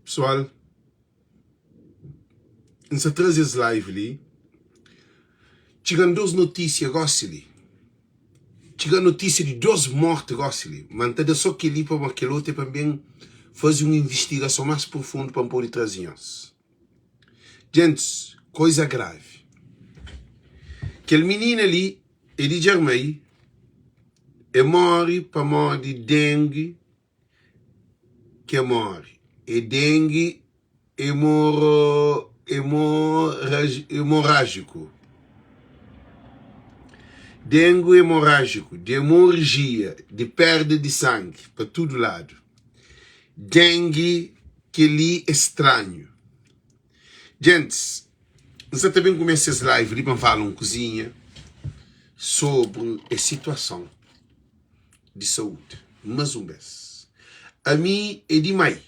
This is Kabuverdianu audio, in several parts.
Pessoal, N sa traze es live li. Txiga-m dos notísia gósi li. Txiga notísia di dos morti gósi li. Ma N ta da sô kel-li pamodi kel otu é pa N ben faze un invistigason más profundu pa N pode traze nhos. Gentis, koiza gravi. Kel minina li é di Djarmai, e móre pamodi dengue ke móre. É dengue hemoro, hemorágico. Dengue hemorágico, di hemorgia, di perda di sangi pa tudu ladu. Dengue, kel-li é stranhu. Gentis, N sa ta ben kumesa es live li pa N fala un kuzinha sobri es situason di saúdi. Mas un bes, ami é di mai.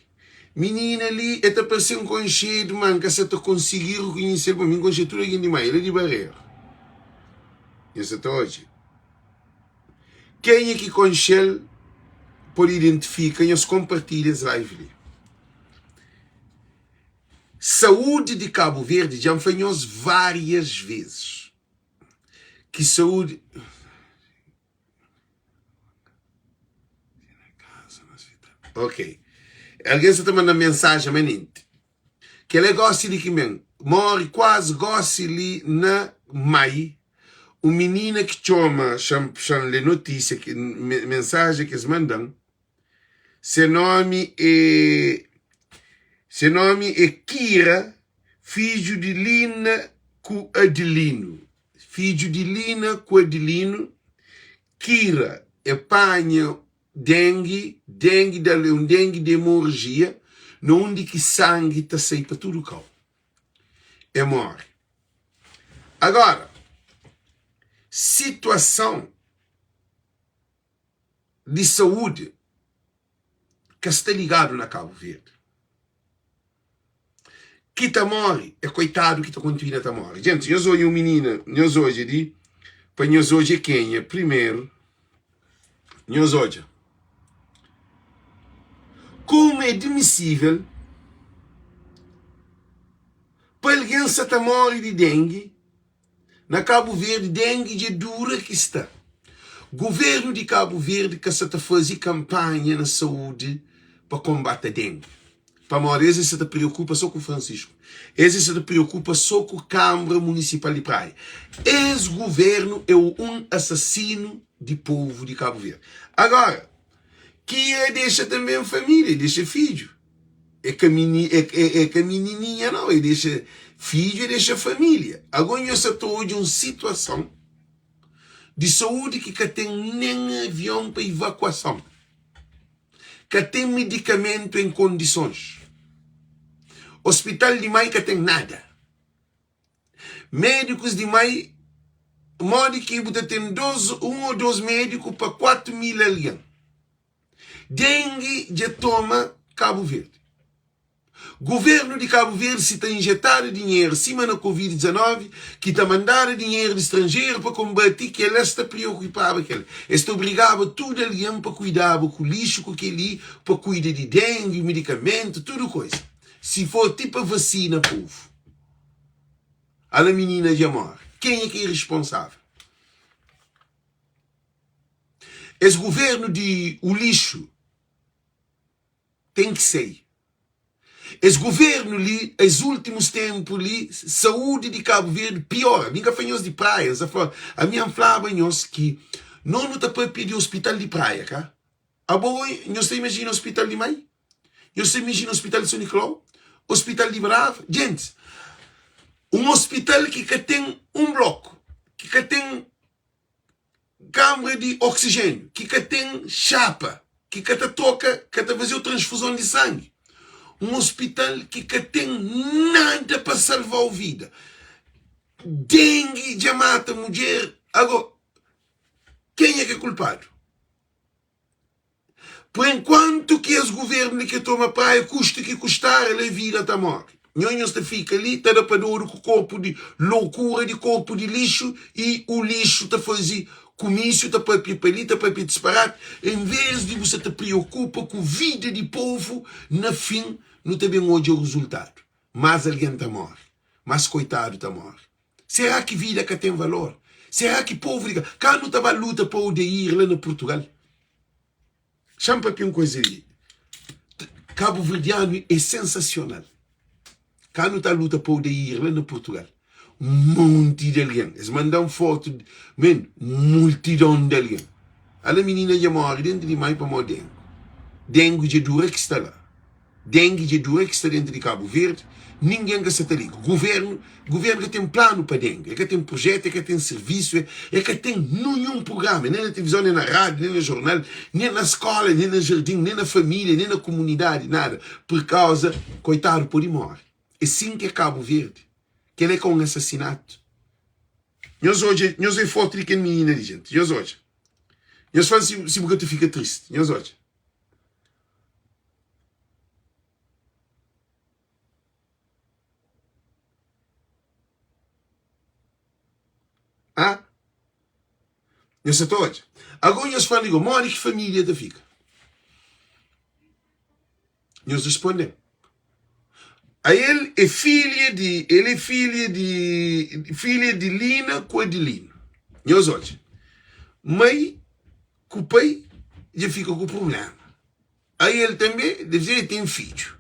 Minina li e ta parse-m konxedu, ma N ka sa ta konsigi rekonhise-l pa mi N konxe tudu algen di mai. El é di Bareru. Nha sa ta odja. Kenha ki konxe-l pode identifika. Nhos konpartilha es live li. Saúdi di Kabu Verdi dja N fla nhos várias vezes ki saúdi. Ok. Algen sa ta manda mensajen manenti. Kel é gosi di ki men mori kuazi gosi li na Mai. Un minina ki txoma, xa-m xa-m lé notísia ki mensajen ki es manda-m. Se nomi é Se nomi é Kira, fidju di Lina ku Adelinu. Fidju di Lina ku Adelinu, Kira e panha dengi, dengi da-l é un dengi di emorajia, na undi ki sangi ta sai pa tudu kau. E móre. Agora, situason di saúdi ka sta ligadu na Kabu Verdi. Ki ta móre é koitadu ki ta kontinua ta móre. Gentis, nhos odja un minina, nhos odja di, pa nhos odja é kenha primeru, nhos odja komu é admisível pa algen sa ta móre di dengi. Na Kabu Verdi dengue dja dura ki sta. Governu di Kabu Verdi ka sa ta fazi kanpanha na saúdi pa konbata dengue. Pamodi es es sa ta preokupa so ku Francisco. Es es sa ta preokupa so ku Kambra Munisipal di Praia. Es governu é un asasinu di povu di Kabu Verdi. Agora, Kira dexa tanben família, dexa fidju. É ka mini, é, é, é ka minininha não, é dexa fidju, é dexa família. Agora nho sa ta odja un situason di saúdi ki ka ten nen avion pa evakuason, ka ten medikamentu en kondisons, ospital di mai ka ten nada. Médikus di mai, modi ki bu ta ten dos, un ô dos médiku pa 4 mil algen? Dengue dja toma Kabu Verdi. Guvernu di Kabu Verdi si ta injetadu dinheru sima na Covid 19 ki ta mandadu dinheru di stranjeru pa konbati kela es ta preokupaba kel es ta obrigaba tudu algen pa kuidaba ku lixu ku keli pa kuida di dengue medikamentu tudu koisa si for ti pa vasina povu ala minina dja more kenha ki é responsavel? Es governo di u lixo tem ki sai. Es governo li, es ultimos tempo li, saúde di Cabo Verde piora. Mi ka fla nhos di praia, nsa fla, ami N flaba nhos ki no nu ta papia di hospital di praia ka? Abo nhos ta imagina hospital di mai? Nhos ta imagina hospital di São Nicolau? Hospital di Brava? Gentis, um hospital ki ka tem um bloco, ki ka tem kanbra di oksijéniu, ki ka ten xapa, ki ka ta troka, ka ta faze-u transfuzon di sangi, un ospital ki ka ten nada pa salva-u vida. Dengi dja mata mudjer, ago kenha ki é kulpadu? Por enquanto ki es governo li ke toma praia custe ki custar el é vida ta morre. Nho nhos ta fica li ta da pa dodu ku corpo di loucura di corpo di lixo e o lixo ta faze. Kumísiu ta papia pa li, ta papia disparati, en vês di bu sa ta preokupa ku vida di povu, na fin nu ta ben odja ruzultadu, más algen ta móre, más koitadu ta móre. Será ki vida ka ten valor? Será ki povu di ka nu ta ba luta pa Odeir la na Purtugal? Xa-m papia un kuza li, kabuverdianu é sensasional. Ka nu ta luta pa Odeir la na Purtugal, un monti di algen, es manda-m fotu, men, multidon di algen. Ala minina dja móre déntu di mai pamodi dengu. Dengu dja dura ki sta la. Dengue dja dura ki sta dentu di Kabu Verdi, ningen ka sa ta liga. Guvernu, guvernu ka ten planu pa dengue, e ka ten prujetu, e ka ten sirvisu, e ka ten nunhun prugrama, nen na tilivizon, nen na rádiu, nen na jornal, nen na skola, nen na jardin, nen na família, nen na kumunidadi, nada. Pur kauza, koitadu pode móre. É sin ki é Kabu Verdi. Kel é ka un asasinatu. Nhos odja, nhos odja fotu di kel minina li, jenti. Nhos odja. Nhos fla si, si bu ka ta fika tristi. Nhos odja. Ah? Nhos sa ta odja. Agora nhos fla amigo, modi ki família ta fika? Nhos responde-m. A el é filha di, el é filha di, filha di Lina ku Adelino. Nhos odja. Mai ku pai dja fika ku prubléma. Aí el tanbê deve ser el ten fidju.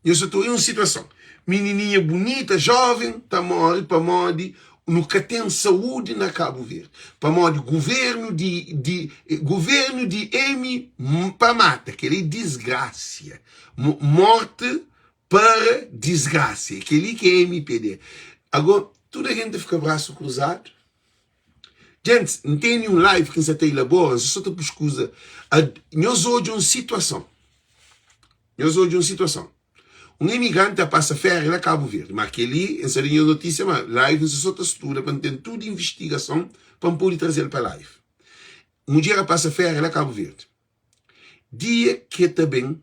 Nhos sa ta odja un situason. Minininha bunita, jóven, ta móre pamodi nu ka ten saúdi na Kabu Verdi. Pamodi guvernu di, di, guvernu di M pa mata. Kel-li é disgrasia. Morte para disgrasia. Kel-li ki é MPD. Agó, tudu algen ta fika brasu kruzadu. Gentis, N tene un live ki N sa ta ilabora, N sa ta puskuza. Nhos odja un situason. Nhos odja un situason. Un imigranti a pasa féria la Kabu Verdi. Ma kel-li, N sa da nhos notisia ma live N sa so ta studa pa N ten tudu invistigason pa N pode traze-l pa live. Mudjer a pasa féria la Kabu Verdi. Dia ki e ta ben,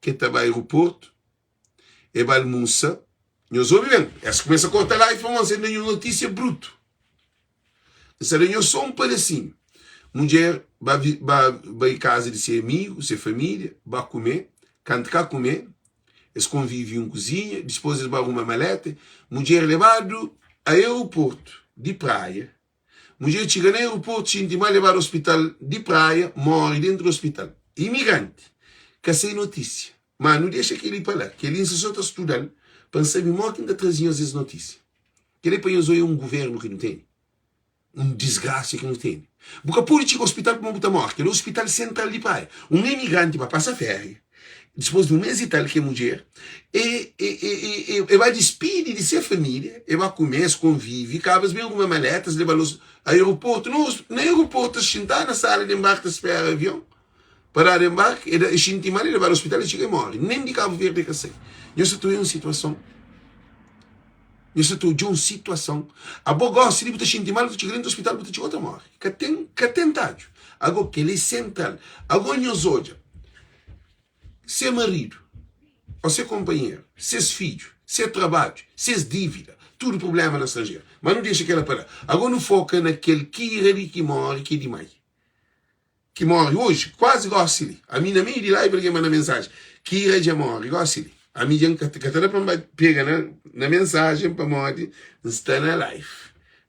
ki e ta ba aeroportu, E ba almusa, nhos obi ben, es kumesa korta live pamodi N sa da nhos notisia brutu. N sa da nhos so un padasinhu. Mudjer ba ba bai kaza di se amigu, se familia, ba kume, kantu ka kume, es konvivi un kuzinha, dispos es ba ruma maleta, mudjer lebadu aeroportu di Praia, Mudjer txiga na aeroportu xinti mal lebadu ospital di Praia mori dentu di ospital. Imigranti ka sai notisia. Ma nu dexa keli pa la. Keli N sa so ta studa-l pa N sabi mo ki N ta traze nhos es notisia. Keli pa nhos oia un guvernu ki nu tene. Un disgrasia ki nu tene. Bu ka podi txiga ospital pamodi bu ta mori. Keli é ospital sentral di Praia. Un imigranti ba pasa feria. Dispôs di un mês i tal, ke mudjer e, e, e, e, e ba dispidi di se família, e ba kume, es konvivi, kaba es ben ruma maleta, es leba-l aeroportu. Na, na aeroportu, es xintá na sala di enbarki ta spera avion pa dadu enbarki, e, da, e xinti mal, e lebadu ospital, e txiga e móre. Nen di Kabu Verdi e ka sai. Nhos sa ta oia un situason. Nhos sa ta odja un situason. Abo gosi li bu ta xinti mal, bu ta txiga dentu ospital, bu ta txiga ta móre. Ka ten, ka ten tadju. Ago, kel-li é sentral. Ago nhos odja. se maridu ô se konpanheru, ses fidju, se trabadju, ses dívida, tudu prubléma na stranjeru. Má nu dexa kel-la pa la. Agó nu foka na kel Kira li ki móre ki é di mai. Ki móre oji, kuazi gósi li. Ami na meiu di live algen manda mensajen, Kira dja móre gósi li. Ami dja N ka ta da pa N ba pega na mensajen pamodi N sta na live.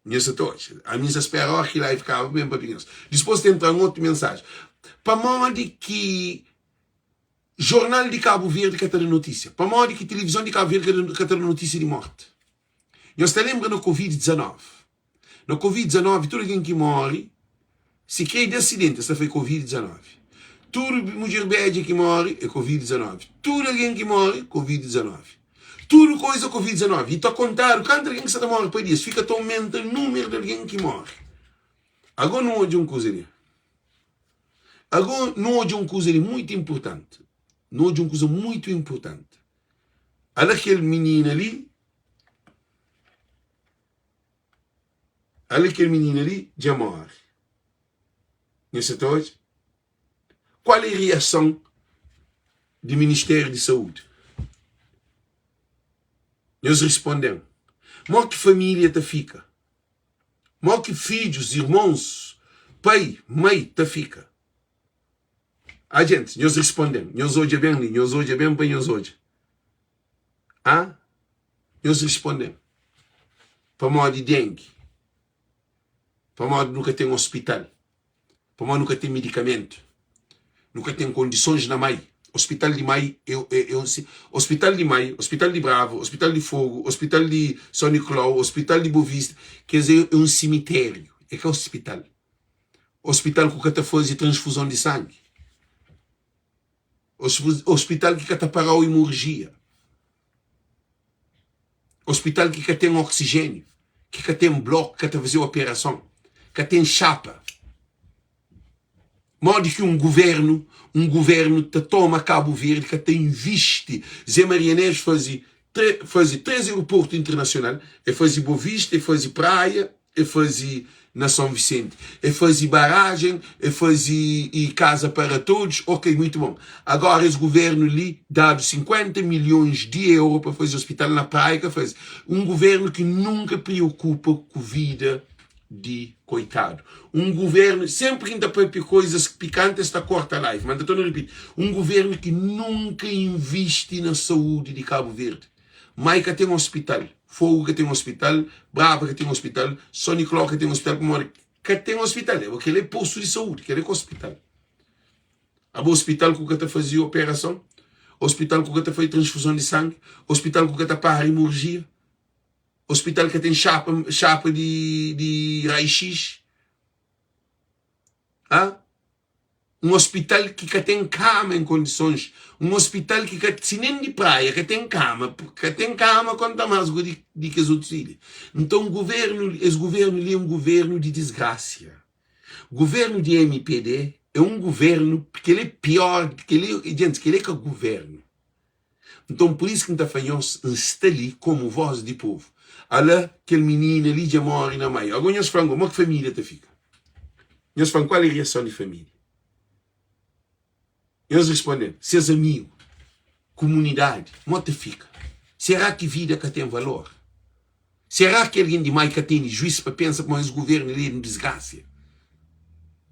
Nhos sa ta odja. Ami N sa spera óra ki live kaba pa ben papia ku nhos. Dispôs ta entra-m otu mensajen. Pamodi ki jornal di Kabu Verdi ka ta da notísia? Pamodi ki tilivizon di Kabu Verdi ka ta da notísia di morti? Nhos ta lenbra na Covid 19? Na Covid 19 tudu algen ki móre, si krê di asidenti, es ta fla é Covid 19. Tudu mudjer bédja ki móre é Covid 19. Tudu algen ki móre, Covid 19. Tudu koiza Covid 19. I ta kontadu kantu algen ki sa ta móre pa dia. Es fika ta omenta númeru di algen ki móre. Agó nu odja un kuza li. Agó nu odja un kuza li muitu inpurtanti. Nu odja un kuza muitu inpurtanti. Ala kel minina li. Ala kel minina li dja móre. Nhos sa ta odja? Kual é riason di Ministériu di Saúdi? Nhos risponde-m. Mó ki família ta fika? Mó ki fidjus, irmons? Pai, mai ta fika. Ah gentis, nhos risponde-m, nhos odja ben li, nhos odja ben pa nhos odja. Ah, nhos risponde-m, pamodi dengi, pamodi nu ka ten ospital, pamodi nu ka ten midikamentu, nu ka ten kondisons na mai. Ospital di mai é, é, é un, ospital di mai, ospital di Brava, ospital di Fogo, ospital di São Nicolau, ospital di Boa Vista, kes é, é un simitériu, é ka ospital. Ospital ku ka ta faze transfuzon di sangi. Ospital ki ka ta parau imorgia. Ospital ki ka ten oxigênio, ki ka ten bloku, ka ta faze operason, ka ten xapa. Modi ki un guvernu, un guvernu ta toma Kabu Verdi, ka ta invisti. Zé Maria Neves faze, faze 3 aeroportu internasional, e faze Boa Vista, e faze Praia, E faze na São Vicente, e faze barragem, e faze e casa para todos, ok, muito bom. Agora es governo li dadu 50 milhões de euro pa faze hospital na praia ka faze. Um governo ki nunka preocupa ku vida di coitado. Um governo, sempre ki nta papia coisas picantes es ta corta live, mas nta torna repiti, um governo ki nunka inviste na saúde di Cabo Verde. Mai ka ten ospital, Fogo ka ten ospital, Brava ka ten ospital, São Nicolau ka ten ospital, pamodi ka ten ospital. É kel é postu di saúdi, kel é ka ospital. Abo ospital ku ka ta faze operason, ospital ku ka ta faze transfuzon di sangi, ospital ku ka ta para hemorragia, ospital ka ten xapa, xapa di, di raio-x. Ha? Un ospital ki ka ten kama en kondisons, un ospital ki ka, si nen di Praia ka ten kama, ka ten kama konta mas go di, di kes otus ilha. Nton guvernu, es guvernu li é un guvernu di disgrasia. Guvernu di MPD é un guvernu, kel é pior, kel é, gentis, kel é ka guvernu. Nton pur isu ki N ta fla nhos, N sta li komu vós di povu. Ala, kel minina li dja móre na mai. Ago nhos fla-m, Mo ki família ta fika? Nhos fla-m, Kual é riason di família? Nhos responde-m, Ses amigu, kumunidadi, mo ta fika? Será ki vida ka ten valor? Será ki algen di mai ka tene juis pa pensa kuma es guvernu li é un disgrasia?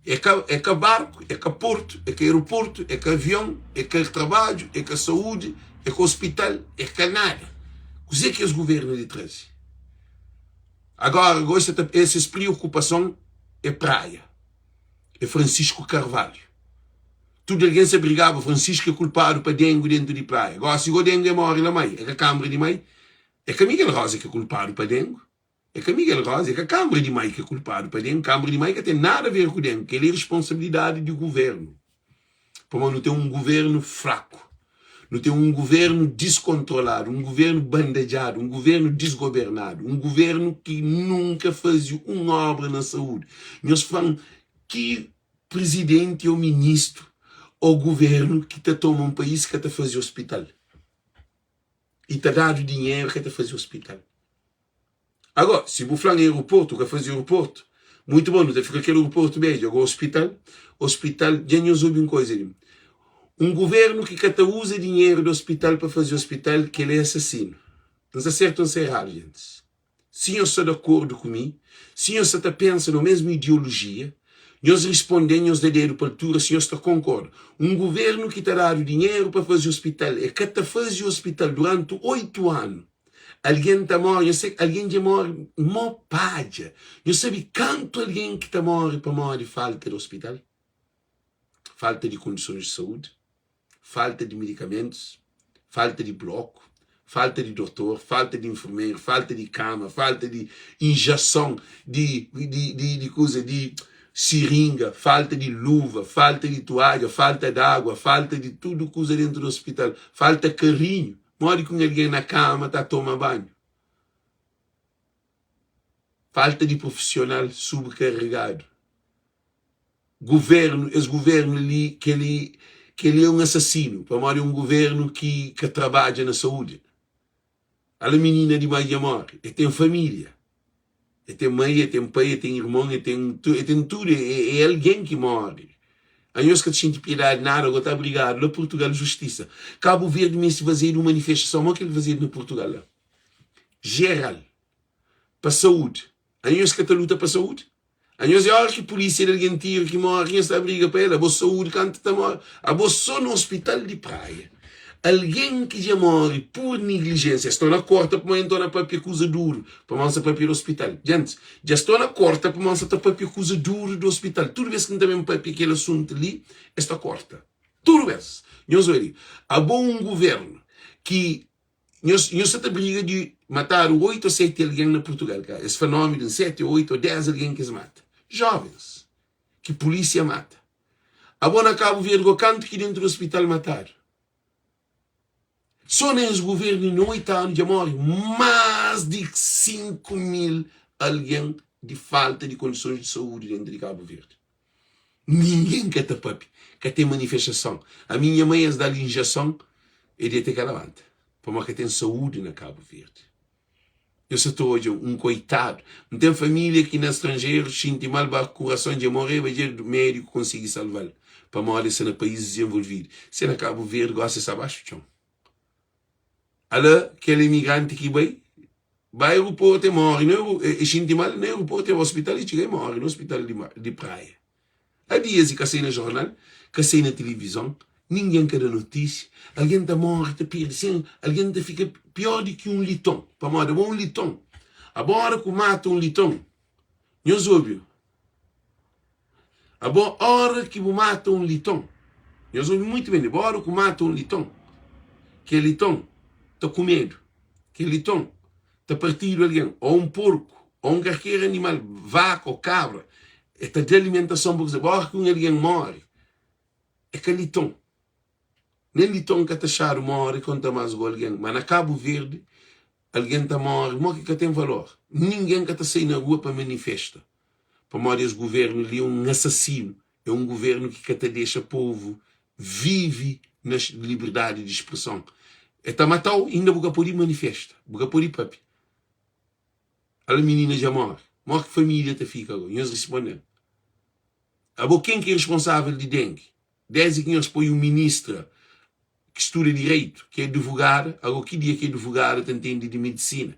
É ka, é ka barku, é ka portu, é ka aeroportu, é ka avion, é ka trabadju, é ka saúdi, é ka ospital, é ka nada. Kuzê ki es guvernu li traze? Agora, gosi ta, es priokupason é Praia, é Francisco Carvalho. Tudu algen sa brigaba, Francisco é kulpadu pa dengue dentu di Praia. Gosi go dengue móre la mai, é ka kanbra di mai? É ka Miguel Rosa ki é kulpadu pa dengu. É ka Miguel Rosa, é ka Kanbra di Mai ki é kulpadu pa dengu. Kanbra di Mai ka ten nada a ver ku dengu. Kel-li é responsabilidadi di guvernu. Pamodi nu ten un guvernu fraku, nu ten un guvernu diskontroladu, un guvernu bandadjadu, un guvernu disgobernadu, un guvernu ki nunka faze un obra na saúdi. Nhos fla-m ki prizidenti ô ministru ô guvernu ki ta toma un país ka ta faze ospital? i ta dadu dinheru ka ta faze ospital. Agora, si bu fla-m aeroportu, ka faze aeroportu, muitu bon, nu ta fika kel aeroportu bedju. Agora, ospital, ospital, dja nhos obi un koza li, un guvernu ki ka ta uza dinheru di ospital pa faze ospital, kel é asasinu. N sta sertu o n sta eradu, gentis? Si nhos sta di akordu ku mi, si nhos sa ta pensa na mesmu ideolojia, nhos risponde-m, nhos da dedu pa altura si nhos ta konkorda. Un guvernu ki ta dadu dinheru pa faze ospital, e ka ta faze ospital duranti 8 anu, algen ta more, nhos sabe, algen dja more mo padja. Nhos sabe kantu algen ki ta more pamodi falta di ospital, falta di kondisons di saúdi? falta di medikamentus, falta di bloku, falta di dotor, falta di infermeru, falta di kama, falta di injason di di di di kuza di siringa, falta di luva, falta di tuadja, falta di agua, falta di tudu kuza dentu di ospital, falta karinhu. Modi ki un algen na kama ta toma banhu? Falta di profisional subkaregadu. Governo, es governo li, keli, keli é um assassino, pamodi é um governo ki ka trabadja na saúde. Ala minina di mai dja morre, e tem família, e tem mãe, e tem pai, e tem irmão, e tem, e tem tudo, é, é alguém ki morre. Anhos ka ta xinti piedade nada, go ta brigado la Portugal justiça. Cabo Verde meste fazedu um manifestação, mo kel ki fazedu na Portugal la? Geral, pa saúde. Anhos ka ta luta pa saúde? Anhos é ora ki pulísia da algen tiru ki móre ki nhos ta briga pa el? Abo saúdi kantu ta móre? Abo sô na ospital di Praia algen ki dja móre pur niglijénsia. Es torna korta pamodi N torna pâpia kuza duru pamodi N sta pâpia di ospital. Djantis, dja es torna korta pamodi N sta ta pâpia kuza duru di ospital. Tudu bês ki N ta ben pâpia kel asuntu li, es ta korta. Tudu bês. Nhos odja li. Abo un govérnu ki Nhos nhos sa ta briga di matadu 8 ou 7 algen na Portugal ka es fla nomi di un 7 ou 8 ou 10 algen ki es mata jovens ki polisia mata abo na Cabo Verde go kantu ki dentu di hospital matadu so na es governo na 8 anu dja mori mas di 5 mil algen di falta di kondisons di saúdi dentu di Cabo Verde. Ninguém ka ta papia, ka ten manifestason. Ami nha mãe es dal injeson e deta e ka labanta pamodi ka ten saúde na Cabo Verde. Nhos sa ta odja un koitadu. N ten família ki na stranjeru xinti mal ba kurason dja moreba dja médiku konsigi salval pamodi es sta na país dizenvolvidu. Se na Cabo Verde gosi es sta baxu txon. Ala kel imigranti ki bai, bai aeroportu e móre na e xinti mal na aeroportu e bai ospital e txiga e móre na ospital di Praia. A dias e ka sai na jornal, ka sai na tilivizon, ningen ka da notísia, algen ta móre ta perde sen, algen ta fika pior di ki un liton, pamodi abo un liton, abo ora ku mata un liton, nhos obi. Abo ora ki bu mata un liton, nhos obi muitu ben, bo ora ku mata un liton, kel liton ta kumedu, kel liton ta partidu algen, o un porku, o un karker animal, vaka o kabra, e ta da alimentason pa kuze. Bo ora ki un algen mori, e ka liton, nen liton ka ta xadu mori konta mas go algen, ma na Kabu Verdi algen ta mori mo ki ka ten valor, ningen ka ta sai na rua pa manifesta. Pamodi es guvernu li é un asasinu, é un guvernu ki ka ta dexa povu vive na liberdadi di spreson. E ta mata-u, inda bu ka pode manifesta, bu ka pode papia. Ala minina dja more, modi ki familia ta fika go? Nhos risponde-m, abo ken ki é responsavel di dengue? Desdi ki nhos poi un ministra ki studa direitu, ki é advogada, ago ki dia ki advogada ta ntende di medisina?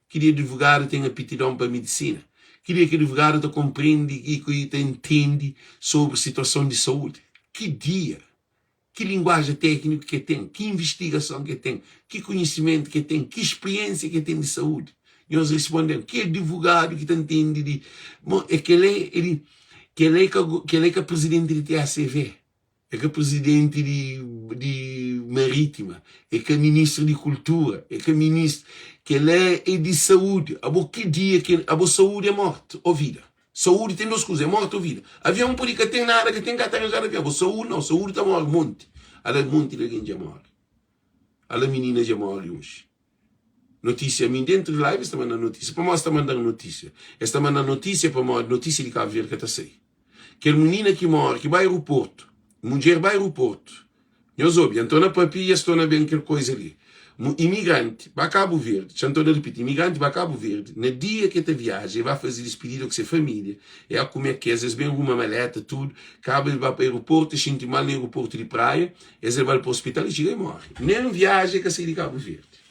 Ki dia advogada ten apitidon pa medisina? Ki dia ki advogada ta konprende i ki ta ntende sobri situason di saúdi? Ki dia? Ki linguajen tekniku ki el ten? Ki invistigason ki el ten? Ki konhisimentu ki el ten? Ki spriensia ki el ten di saúdi? Nhos risponde-m, ki advogadu ki ta ntende di. Bon, é kel-li é di. Kel-la é ka, kel-la é ka prizidenti di TACV, é ka prizidenti di, di Marítima, é ka ministru di Kultura, é ka ministru. Kel-la é di Saúdi. Abo ki dia ki, abo saúdi é morti ô vida? Saúdi ten dos kuza, é morti ô vida. Avion pode ka ten nada, ka ten ka ta ranjadu avion. Abo saúdi nau, saúdi ta móre monti. Ala monti di algen dja móre. Ala minina dja móre oji. Notísia mi dentro di live es ta manda notísia pamodi es ta mandan notísia es ta mandan notísia pamodi notísia di Cabo Verde ka ta sai kel minina ki mori ki bai aeroporto mudjer bai aeroporto nhos obi anton na papia i es torna ben kel koisa li imigranti ba Cabo Verde txa nton na ripiti imigranti ba Cabo Verde na dia ke ta viaja e ba faze dispidida ku se família e a kume kes es ben ruma maleta tudu kaba el ba pa aeroporto e xinti mal na aeroporto di Praia Es leba-l pa ospital e txiga e móre. Nen viaja e ka sai di Kabu Verdi.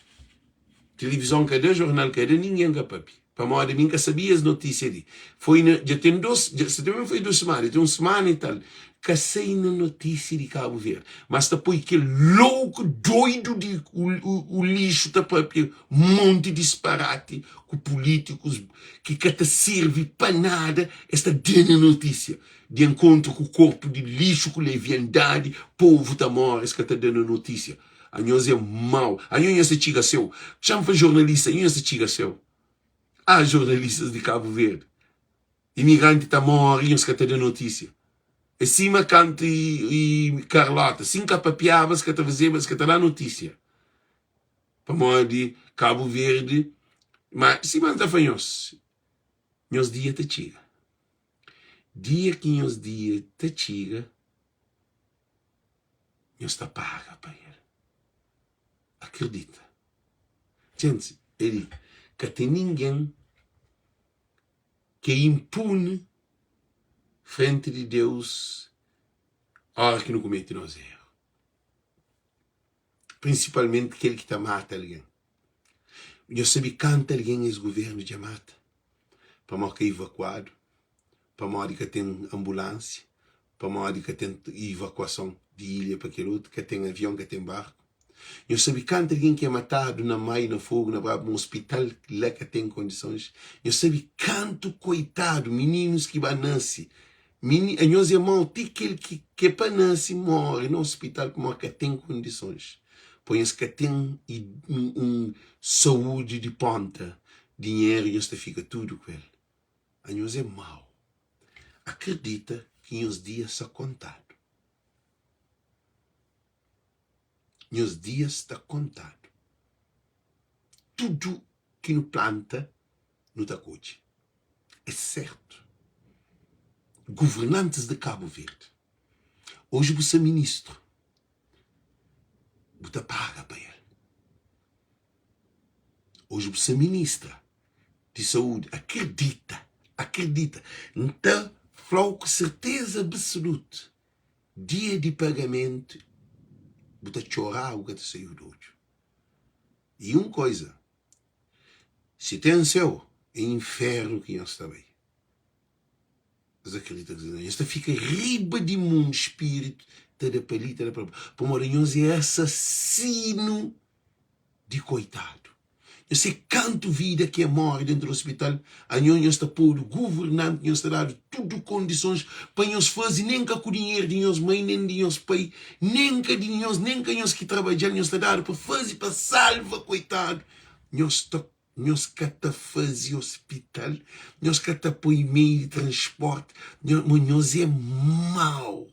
Tilivizon ka da, jornal ka da, ningen ka papia. Pamodi mi N ka sabia es notísia li. Foi na, dja ten dos, dja, se também foi dos semana, dja ten un semana e tal. Ka sai na notísia di Kabu Verdi. Mas ta poi kel louku doidu di u, u, u lixu ta papia monti disparati ku pulítikus ki ka ta sirvi pa nada, es ta da na notísia. Di enkontru ku korpu di lixu ku leviandadi povu ta more es ka ta da na notisia anhos é mau anho nhos ta txiga seu txan fla jornalista anho nhos ta txiga seu ah jornalistas di Cabo Verde imigranti ta more nhos ka ta da notisia é sima kantu i Carlota sin ka papiaba es ka ta fazeba es ka ta da notisia pamodi Cabo Verde ma sima N ta fla nhos nhos dia ta txiga. Dia ki nhos dia ta txiga, nhos ta paga pa el. Akredita. Djenti, el ka ten ningen ki é inpune frenti di Deus óra ki nu kumete nos éru. Prinsipalmenti kel ki ta mata algen. Nhos sabe kantu algen es govérnu dja mata? Pamodi ka ivakuadu? Pamodi ka ten anbulánsia, pamodi ka ten ivakuason di ilha pa kel otu, ka ten avion, ka ten barku. Nhos sabe kantu algen ki é matadu na mai, na fogu, na braba, ma ospital la ka ten kondisons? Nhos sabe kantu koitadu mininus ki ba nase, mini, anhos é mau ti kel ki ke pa nase more na ospital pamodi ka ten kondisons. Po nhos ka ten un saúdi di ponta, dinheru nhos ta fika tudu ku el. Anhos é mau. Akredita ki nhos dia sta kontadu. Nhos dia sta kontadu. Tudu ki nu planta, nu ta kodje. É sertu. Governantis di Kabu Verdi, oji bu sta ministru, bu ta paga pa el. Oji bu sta ministra di saúdi, akredita, akredita, N ta fla-u ku serteza absolutu, dia di pagamentu bu ta txora agu ka ta sai-u di odju. I un koza, si ten séu, é infernu ki nhos ta bai. Nhos akredita ku nhos ta fika riba di mundu spiritu ta da pa li ta da pa la pamodi nhos é asasinu di koitadu nhos se kantu vida ki é mori dentu di ospital anho nhos ta podu guvernanti nhos ta dadu tudu kondisons pa nhos fazi nen ka ku dinheru di nhos mai nen di nhos pai nen ka di nhos nen ka nhos ki trabadjal nhos ta dadu pa fazi pa salva koitadu nhos ta Nhos ka ta faze ospital, nhos ka ta poi meiu di transporti, ma nhos é mau.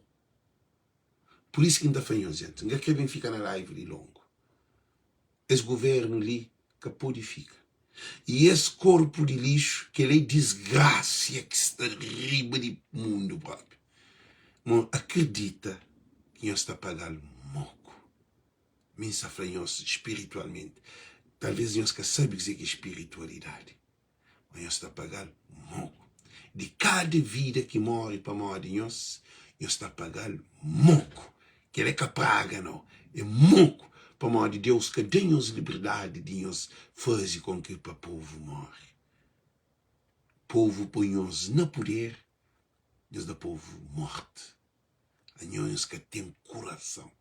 Pur isu ki N ta fla nhos, djenti, N ka kre ben fika na live li longu. Es guvernu li ka pode fika. I es korpu di lixu, kel-la é disgrasia ki sta riba di mundu propi. Ma akredita ki nhos ta paga-l moku. Mi N sta fla nhos spiritualmenti. Talvês nhos ka sabe kuzê ki é spiritualidadi, má nhos ta paga-l moku. Di kada vida ki móre pamodi nhos, nhos ta paga-l moku. Kel-la é ka praga, nau, é moku, pamodi Deus ka da nhos liberdadi di nhos faze kon ki pa povu móre. Povu poi nhos na puder, nhos da povu mórti. Anho nhos ka ten kurason.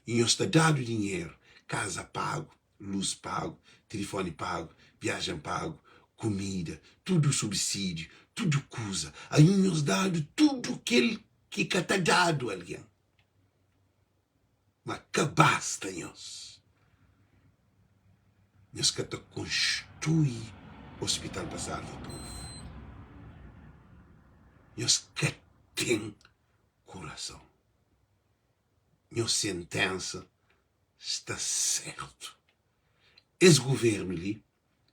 I nhos ta dadu dinheru, kaza pagu, lus pagu, tilifoni pagu, viajen pagu, kumida, tudu subsídiu, tudu kuza. Anho nhos dadu tudu kel ki ka ta dadu algen. Ma ka basta nhos. Nhos ka ta konstrui ospital pa salva povu. Nhos ka ten kurason. Nhos sentensa sta sertu. Es guvernu li,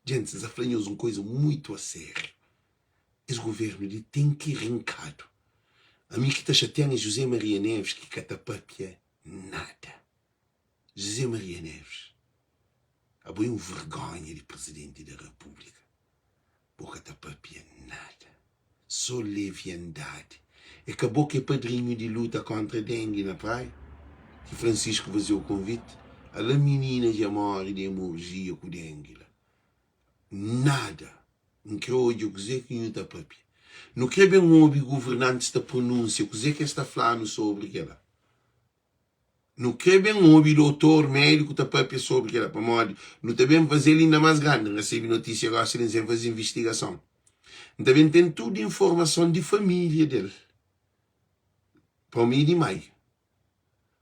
djentis, N sa fla nhos un koza muitu a sériu. Es guvernu li ten ki rinkadu. Ami ki ta xatian é José Maria Neves ki ka ta papia nada. José Maria Neves, abo é un vergonha di presidenti da República. Bo ka ta papia nada. So leviandadi. É ka bo ki é padrinhu di luta kontra dengue na praia? Ki Francisco fazeu konviti? Ala minina dja more di hemorgia ku dengue la. Nada. N kre odja kuze ki nhu ta papia. Nu kre ben obi guvernantis ta pronunsia kuze ki es ta fla-nu sobri kela. Nu kre ben obi dotor, médiku ta papia sobri kela, pamodi nu ta ben faze-l inda más grandi. N resebe notisia gosi li, N sen faze invistigason. N ta ben ten tudu informason di família del pa mi di mai.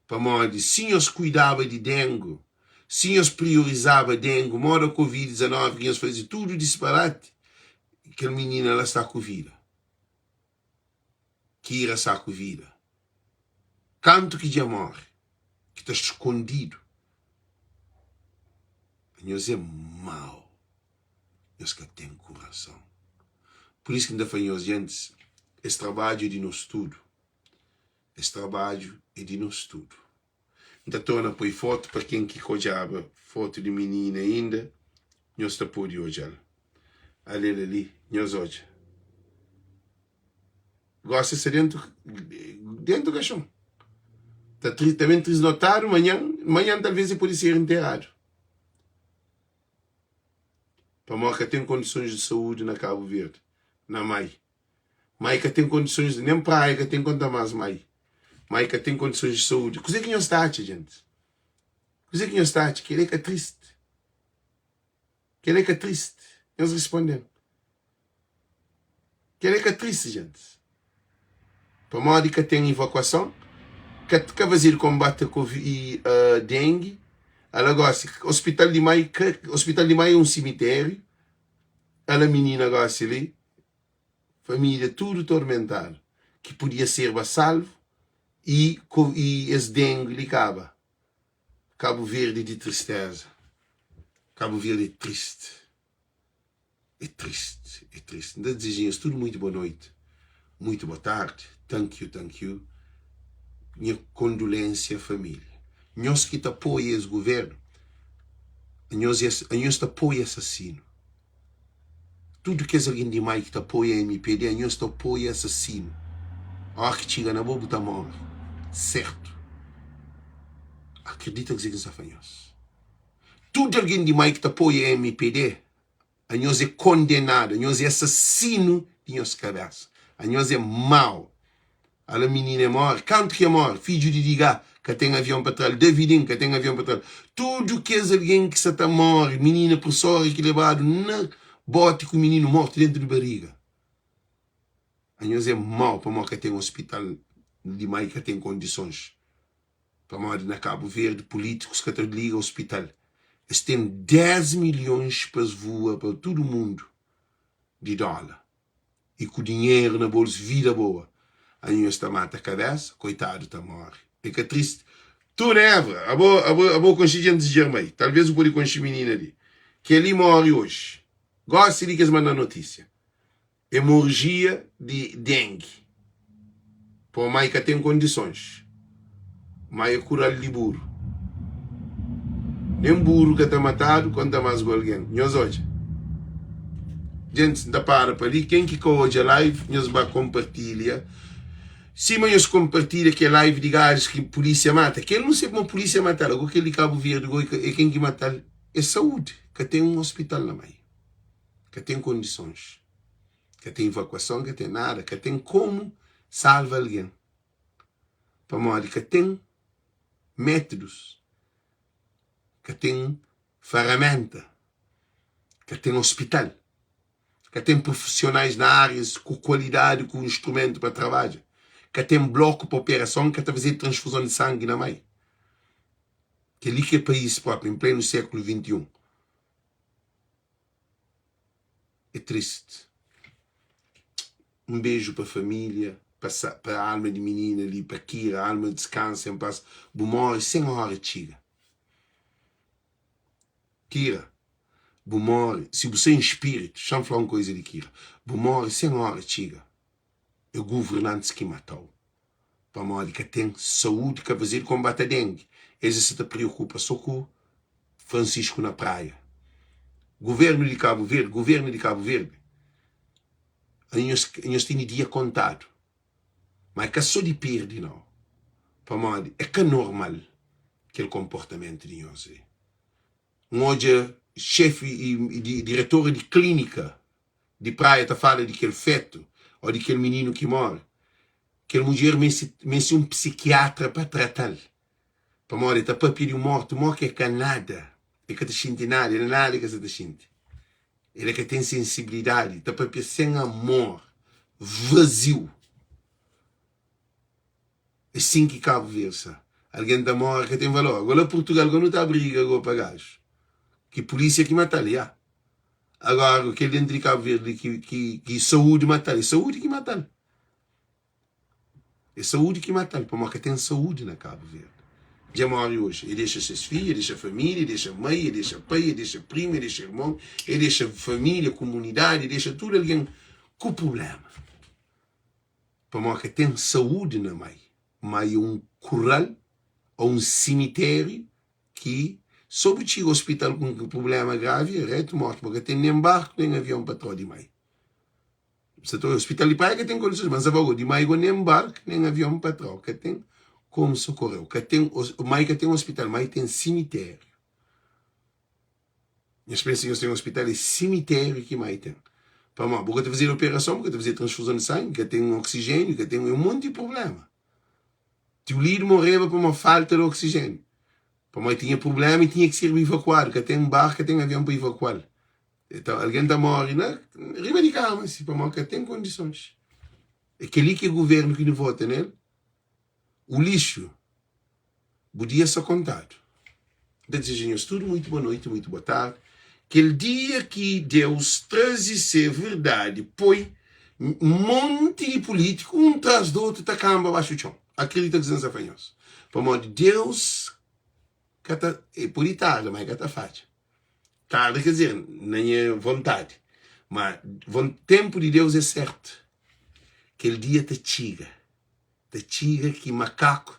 Pamodi si nhos kuidaba di dengu, si nhos priorizaba dengu, moda covid 19 ki nhos faze tudu disparati, kel minina la sta ku vida. Kira sta ku vida. Kantu ki dja more, ki ta skondidu. Nhos é mau. Nhos ka ten kurason. Pur isu ki N ta fla nhos, djentis, es trabadju é di nos tudu. Es trabadju é di nos tudu. N ta torna poi fotu pa ken ki ka odjaba fotu di minina inda, nhos ta pode odja-l. Ale-l ali, nhos odja. Gosi el sta dentu, dentu kaxon. Ta tri, ta ben trisnotadu manhan, manhan talvez el pode ser interadu. Pamodi ka ten kondisons di saúdi na Kabu Verdi, na Mai. Mai ka ten kondisons, nen praia ka ten konta más mai. Mai ka ten kondisons di saúdi. Kuzê ki nhos ta atxa, djentis? Kuzê ki nhos ta atxa? Kel-li é ka tristi? Kel-li é ka tristi? Nhos responde-m. Kel-li é ka tristi, djentis? Pamodi ka ten ivakuason, ka ka fazedu konbate kovi i uh, dengi. Ala gosi, ospital di mai ka, ospital di mai é un simitériu. Ala minina gosi li, família tudu tormentadu, ki podia serba salvu i i es dengue li kaba. Kabu Verdi di tristeza. Kabu Verdi é triste. É triste, é triste. N ta dizeja nhos tudu muitu boa noite, muitu boa tardi. Thank you, thank you. Nha kondolênsia família. Nhos ki ta apoia es governu, anhos é anhos ta apoia asasinu. Tudu kes algen di mai ki ta apoia mpd anhos ta apoia asasinu ora ki txiga na bo bu ta more sertu akredita kuze ki nsta fla nhos tudu algen di mai ki ta apoia mpd anhos é kondenadu anhos é asasinu di nhos kabesa anhos é mau. Ala minina e móre, kantu ki e móre, fidju di Digá ka ten avion pa tra-l, Davidin ka ten avion pa tra-l. Tudu kes algen ki sa ta móre, minina presória ki lebadu na bóti ku mininu mortu déntu di bariga. Anhos é mau pamodi ka ten ospital di mai ka ten kondisons. Pamodi na Kabu Verdi pulítikus ka ta liga ospital. Es ten 10 milhons pa es vua pa tudu mundu di dóla. i ku dinheru na bolsu vida boa anhos ta mata kabesa koitadu ta more é ka triste tu Nebra abo abo abo konxi djentis djermai talvez bu pode konxi minina li keli more oji gosi li kes manda notisia hemorgia di dengue Po mai ka ten kondisons. Mai é kural di buru. Nen buru ka ta matadu konta más ku algen. Nhos odja. Gentis, N ta para pa li. Ken ki ka odja live, nhos ba konpartilha. Sima nhos konpartilha kel live di gajus ki pulísia mata. Kel nu se kuma pulísia matal. Ago kel di Kabu Verdi go é ken ki matal? É saúdi. Ka ten un ospital na mai. Ka ten kondisons. Ka ten ivakuason, ka ten nada, ka ten komu salva algen, pamodi ka ten métudus, ka ten faraménta, ka ten ospital, ka ten prufisionais na árias ku kualidadi, ku instrumentu pa trabadja, ka ten bloku pa operason, ka ta fazedu transfuzon di sangi na mai. Kel-li ki é país própi, en plenu sékulu 21. É triste. Um beijo pa família, pa, pa alma di menina li, pa Kira, alma descansa em paz. Bu morre sem hora txiga. Kira, bu morre, si bu sem espírito, xa-m fla un coisa di Kira, bu morre sem hora txiga. É governantes ki matau. Pamodi ka ten saúde ka fazedu konbate dengue. Es sa ta preokupa so ku Francisco na Praia. Governo di Cabo Verde, governo di Cabo Verde, anhos anhos tene dia kontadu. Ma é ka so di perde nau. Pamodi é ka normal kel konportamentu di nhos li. N odja xefi i di diretora di klinika di Praia ta fala di kel fetu o di kel mininu ki more. Kel mudjer meste meste un psikiatra pa trata-l. Pamodi el ta papia di un mortu mo ki é ka nada, el ka ta xinti nada, el nada ka sa ta xinti. El ka ten sensibilidadi, ta papia sen amor, vaziu. É sin ki Kabu Verdi sta. Algen ta more ka ten valor. Agora la Purtugal go nu ta briga go pa gaju ki pulisia ki matal, ya. Agora kel dentru di Kabu Verdi ki ki ki saúdi matal, é saúdi ki matal. É saúdi ki mata-l, pamodi ka ten saúdi na Kabu Verdi. Dja móre oji, e dexa ses fidju, e dexa família, e dexa mai, e dexa pai, e dexa primu, e dexa irmon, e dexa família, kumunidadi, e dexa tudu algen ku prubléma. Pamodi ka ten saúdi na mai. Mai é un kural ô un simitériu ki so bu txiga ospital ku un prubléma gravi, é retu morti, pamodi ka ten nen barku nen avion pa tra-u di mai. Sa ta hospital di praia ka ten kondisons, ma N sa fla di mai go nen barku nen avion pa trau, ka ten komu sokoreu, ka ten mai ka ten hospital, mai ten simitériu. Nhos pensa nhos ten hospital, é simitériu ki mai ten. Pamodi bu ka ta fazedu operason, bu ka ta fazedu transfuzon di sangi, ka ten oksijéniu, ka ten un monti prubléma. Tiu Lidu moreba pamodi falta di oksijéniu. Pamodi tinha prubléma i tinha ki serba ivakuadu, ka ten barku, ka ten avion pa ivakual. Então, algen ta móre na riba di kama si pamodi ka ten kondisons. É kel-li ki é govérnu ki nu vota nel? O lixo, bu dia sta kontadu. N ta dizeja nhos tudu muitu boa noiti, muitu boa tardi. Kel dia ki Deus traze se verdadi poi monti di pulítiku un tras di otu ta kanba baxu txon. Akredita kuzê N sta fla nhos. Pamodi Deus ka ta, e pode tarda, ma e ka ta fadja. Tarda quer dizer, na nha vontadi, ma tempu di Deus é sertu. Kel dia ta txiga, ta txiga ki makaku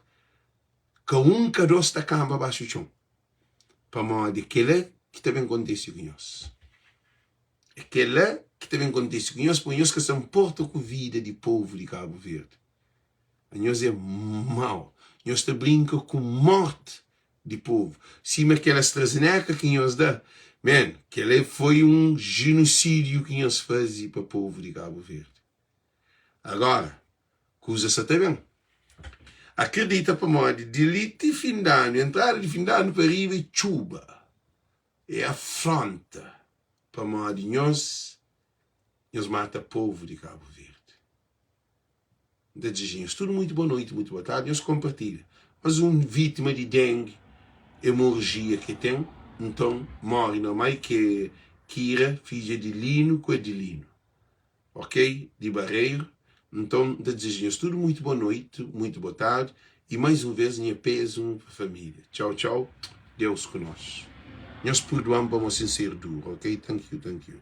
ka un ka dos ta kanba baxu txon, pamodi kela ki ta ben kontise ku nhos. É kela ki ta ben kontise ku nhos, pamodi nhos ka sta nporta ku vida di povu di Kabu Verdi. Nhos é mau, nhos ta brinka ku morti di povu sima kel AstraZeneca ki nhos da man kela foi um genocidio ki nhos fazi pa povu di Cabo Verde agora kuza sa ta bem acredita pamodi di li ti fim di anu entrada di fim di anu pa riba é txuba é afronta pamodi nhos nhos mata povu di Cabo Verde. N ta dizeja nhos tudu muitu boa noiti, muitu boa tardi. Nhos konpartilha. Mas un vítima di dengue hemorragia ke ten, nton morre na mai ke é Kira, fidja di Lino ku Adelino, ok, di Barreiro. Nton N ta dizeja nhos tudu muitu boa noiti, muitu boa tardi y mais un vez nha pézmu pa família. Txau txau, Deus ku nos. Nhos purdua-m pamo sin ser duru, ok? Thank you, thank you.